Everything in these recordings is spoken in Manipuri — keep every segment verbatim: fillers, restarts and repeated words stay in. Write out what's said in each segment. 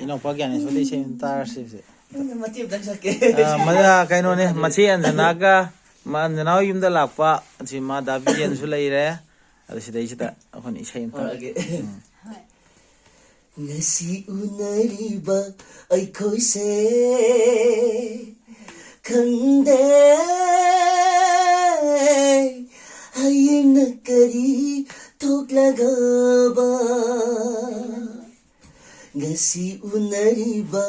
ꯏꯅꯥꯎꯄꯥ ꯒ꯭ꯌꯥꯅꯦꯁꯣꯔꯗ ꯏꯁꯩ ꯑꯃ ꯇꯥꯔꯁꯤ ꯍꯧꯖꯤꯛ꯫ ꯃꯇꯦꯛ ꯑꯝꯇꯪ ꯁꯛꯀꯦ꯫ ꯑ, ꯃꯗꯨ ꯀꯩꯅꯣꯅꯦ, ꯃꯆꯦ ꯑꯟꯖꯅꯥꯒ, ꯃ-, ꯑꯟꯖꯅꯥ ꯍꯣꯏ ꯌꯨꯝꯗ ꯂꯥꯛꯄ, ꯑꯁꯤ ꯃꯥ ꯗꯥ ꯕꯤꯖꯦꯟꯁꯨ ꯂꯩꯔꯦ, ꯑꯗꯣ ꯁꯤꯗꯩꯁꯤꯗ ꯑꯩꯈꯣꯏꯅ ꯏꯁꯩ ꯑꯝꯇꯪ ꯍꯧꯔꯛꯑꯒꯦ꯫ ꯎꯝ꯫ ꯉꯁꯤ ꯎꯅꯔꯤꯕ ꯑꯩꯈꯣꯏꯁꯦ ꯈꯪꯗꯦ ꯍꯌꯦꯡꯅ ꯀꯔꯤ ꯊꯣꯛꯂꯒꯕ꯫ ꯉꯁꯤ ꯎꯅꯔꯤꯕ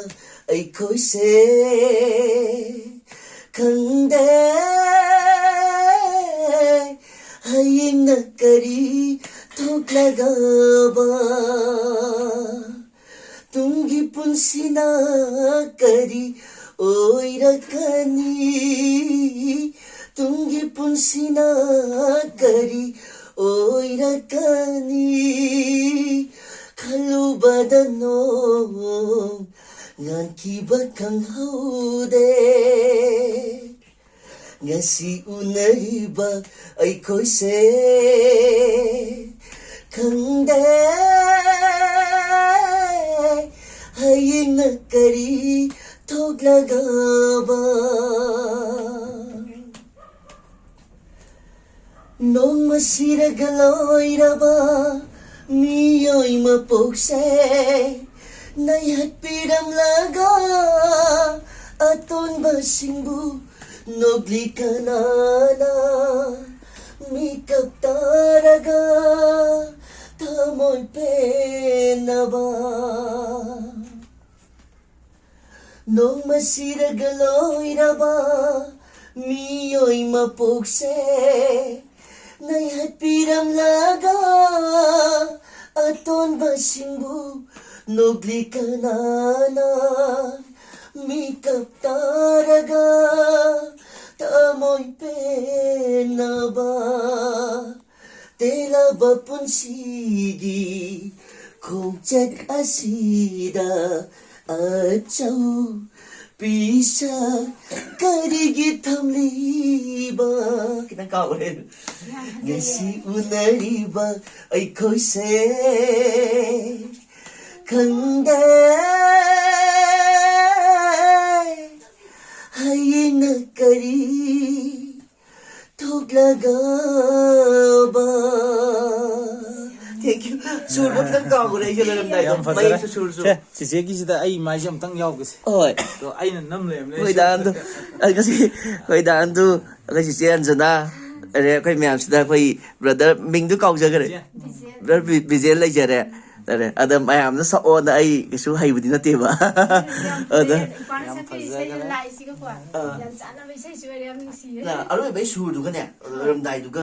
ꯑꯩꯈꯣꯏꯁꯦ ꯈꯪꯗꯦ ꯍꯌꯦꯡꯅ ꯀꯔꯤ ꯊꯣꯛꯂꯒꯕ꯫ ꯇꯨꯡꯒꯤ ꯄꯨꯟꯁꯤꯅ ꯀꯔꯤ ꯑꯣꯏꯔꯛꯀꯅꯤ꯫ ꯇꯨꯡꯒꯤ ꯄꯨꯟꯁꯤꯅ ꯀꯔꯤ ꯑꯣꯏꯔꯛꯀꯅꯤ꯫ ꯈꯜꯂꯨꯕꯗ ꯅꯣꯡ ꯉꯥꯟꯈꯤꯕ ꯈꯪꯍꯧꯗꯦ꯫ ꯉꯁꯤ ꯎꯅꯔꯤꯕ ꯑꯩꯈꯣꯏꯁꯦ ꯈꯪꯗꯦ ꯍꯌꯦꯡꯅ ꯀꯔꯤ ꯊꯣꯛꯂꯒꯕ꯫ ꯅꯣꯡꯃ ꯁꯤꯔꯒ ꯂꯣꯏꯔꯕ ꯃꯤꯑꯣꯏ ꯃꯄꯣꯛꯁꯦ ꯅꯩꯍꯠꯄꯤꯔꯝꯂꯒ ꯑꯇꯣꯟꯕꯁꯤꯡꯕꯨ ꯅꯣꯛꯂꯤ ꯀꯅꯥꯅ ꯃꯤꯀꯞ ꯇꯥꯔꯒ ꯊꯃꯣꯏ ꯄꯦꯟꯅꯕ꯫ ꯅꯣꯡꯃ ꯁꯤꯔꯒ ꯂꯣꯏꯔꯕ ꯃꯤꯑꯣꯏ ꯃꯄꯣꯛꯁꯦ ꯅꯩꯍꯠꯄꯤꯔꯝꯂꯒ ꯑꯇꯣꯟꯕꯁꯤꯡꯕꯨ ꯅꯣꯛꯂꯤ ꯀꯅꯥꯅ ꯃꯤꯀꯞ ꯇꯥꯔꯒ ꯊꯃꯣꯏ ꯄꯦꯟꯅꯕ꯫ ꯇꯦꯜꯂꯕ ꯄꯨꯟꯁꯤꯒꯤ ꯈꯣꯡꯆꯠ ꯑꯁꯤꯗ ꯑꯆꯧ ꯄꯤꯁꯛ ꯀꯔꯤꯒꯤ ꯊꯝꯂꯤꯕ꯫ ꯈꯤꯇꯪ ꯀꯥꯎꯈ꯭ꯔꯦ꯫ ꯉꯁꯤ ꯎꯅꯔꯤꯕ ꯑꯩꯈꯣꯏꯁꯦ ꯈꯪꯗꯦ ꯍꯌꯦꯡꯅ ꯀꯔꯤ ꯊꯣꯛꯂꯒꯕ꯫ Thank you. ꯁꯨꯔꯗꯣ ꯈꯤꯇꯪ ꯀꯥꯎꯈ꯭ꯔꯦ ꯑꯩꯁꯦ ꯂꯣꯏꯔꯝꯗꯥꯏꯗ꯫ ꯌꯥꯝ ꯐꯖꯔꯦ꯫ ꯃꯌꯦꯛꯁꯨ ꯁꯨꯔꯁꯨ꯫ ꯁꯦ, ꯆꯤꯆꯦꯒꯤꯁꯤꯗ ꯑꯩ ꯃꯥꯏꯁꯦ ꯑꯝꯇꯪ ꯌꯥꯎꯒꯦꯁꯦ꯫ ꯍꯣꯏ꯫ ꯑꯗꯣ ꯑꯩꯅ ꯅꯝ ꯂꯩꯔꯝꯅꯦ꯫ ꯑꯩꯈꯣꯏ ꯗꯥꯟꯗꯨ, ꯑ, ꯉꯁꯤ ꯑꯩꯈꯣꯏ ꯗꯥꯟꯗꯨ, ꯑꯩꯈꯣꯏ ꯆꯤꯆꯦ ꯑꯟꯖꯅꯥ, ꯑꯗꯩ ꯑꯩꯈꯣꯏ ꯃꯌꯥꯝꯁꯤꯗ ꯑꯩꯈꯣꯏ brother ꯃꯤꯡꯗꯨ ꯀꯥꯎꯖꯈ꯭ꯔꯦ꯫ ꯕꯤꯖꯦꯟ꯫ Brother ꯕꯤ-, ꯕꯤꯖꯦꯟ ꯂꯩꯖꯔꯦ꯫ ꯂꯩꯔꯦ꯫ ꯑꯗ ꯃꯌꯥꯝꯅ ꯁꯛꯑꯣꯅ ꯑꯩ ꯀꯩꯁꯨ ꯍꯩꯕꯗꯤ ꯅꯠꯇꯦꯕ꯫ ꯌꯥꯝ ꯑꯗ ꯐꯖꯩ꯫ ꯏꯄꯥꯅ ꯌꯥꯝ ꯁꯛꯄ ꯏꯁꯩꯁꯦ ꯐꯖꯈ꯭ꯔꯦ꯫ ꯂꯥꯏꯁꯤꯒꯀꯣ꯫ ꯑꯥ꯫ ꯌꯥꯝ ꯆꯥꯟꯅꯕ ꯏꯁꯩꯁꯨ ꯑꯣꯏꯔꯦ, ꯌꯥꯝ ꯅꯨꯡꯁꯤꯌꯦ꯫ ꯅ ꯑꯔꯣꯏꯕꯩ ꯁꯨꯔꯗꯨꯒꯅꯦ, ꯂꯣꯏꯔꯝꯗꯥꯏꯗꯨꯒ